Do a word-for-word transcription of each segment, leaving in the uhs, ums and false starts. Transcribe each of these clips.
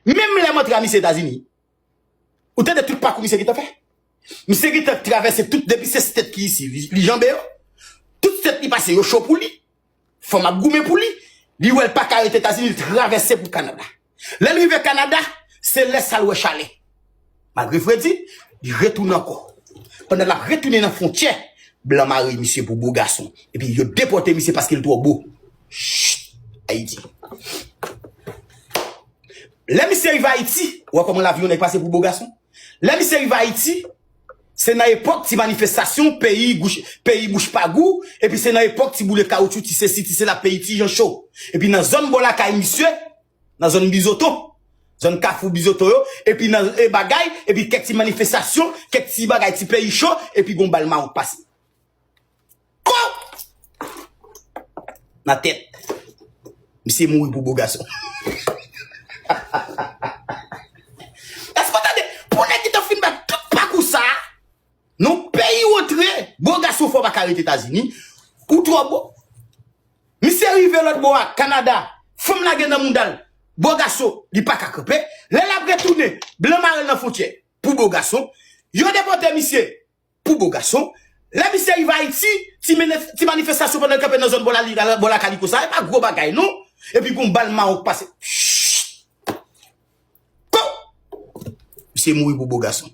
Menm lè m antre a misye Etazini, ou tande tout pakou misye gentan fè? Misye gentan travèse tout, depi se stèt ki isi, li, li janbe yo. Tout stèt li pase, yo cho pou li. Fanm ap goumen pou li. Li wè l pa ka rete Etazini, li travèse pou Kanada. Lè l rive Kanada, se lè sa l wè chalè. Malgre fredi, li retounen ankò. Pandan l ap retounen nan fwontyè, blan mare misye pou bo gason. Epi yo depòte misye paske l twò bo. Chut! Ayiti. Lè misye rive Ayiti, ou wè kòman lavi yon nèg pase pou bo gason? Lè misye rive Ayiti, se nan epòk ti manifestasyon, peyi gouch, peyi bouch pa gou, epi se nan epòk ti boule kawoutchou, ti sesi, ti sela, peyi ti jan cho. Epi nan zòn bò lakay misye, nan zòn Bizoto, zòn Kafou Bizoto yo, epi nan e bagay, epi kèk ti manifestasyon, kèk ti bagay, ti peyi cho, epi gon bal mawon k pase. Ko! Nan tèt. Misye mouri pou bo gason. Èske w tande? Pou nèg ki te fin bay tout pakou sa, nan peyi w antre, bo gason fò pa ka rete Etazini, ou twò bo. Misye rive lòt bò a, Kanada, fanm lage nan mouda l, bo gason, li pa ka kanpe. Lè l ap retounen, blan mare l nan fwontyè pou bo gason. Yo depòte misye pou bo gason. Lè misye rive Ayiti, ti mene-, ti manifestasyon pandan l kanpe nan zòn bò la, li, bò lakay li konsa, e pa gwo bagay non. Epi gon bal mawon k pase. Chut! Ko! Misye mouri pou bo gason.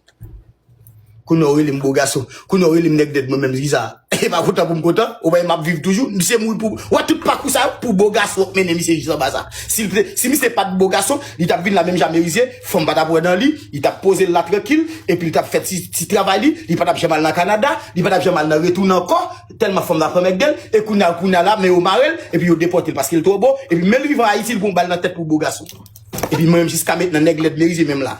Kounye a w rele m bo gason. Kounye a w rele m nèg dèd mwen menm ki sa. E pa kontan pou m kontan. Ou pa m ap viv toujou. Misye mouri pou, w wè tout pakou sa yo, pou bo gason w ap mennen misye jis anba sa. Si l te, si misye pa t bo gason, li t ap vin la menm jan Merizye, fanm pa t ap wè nan li, li t ap poze l la trankil, epi li t ap fè ti, ti travay li, li pa t ap janm al nan Kanada, li pa t ap janm al nan retounen ankò, tèlman fanm la pran mègdèl, e kounye a, kounye a la, men yo mare l, epi yo depòte l paske l twò bo, epi men l rive an Ayiti, l gon bal nan tèt pou bo gason. Epi mwen menm jiska met nan nèg lèd Merizye menm la.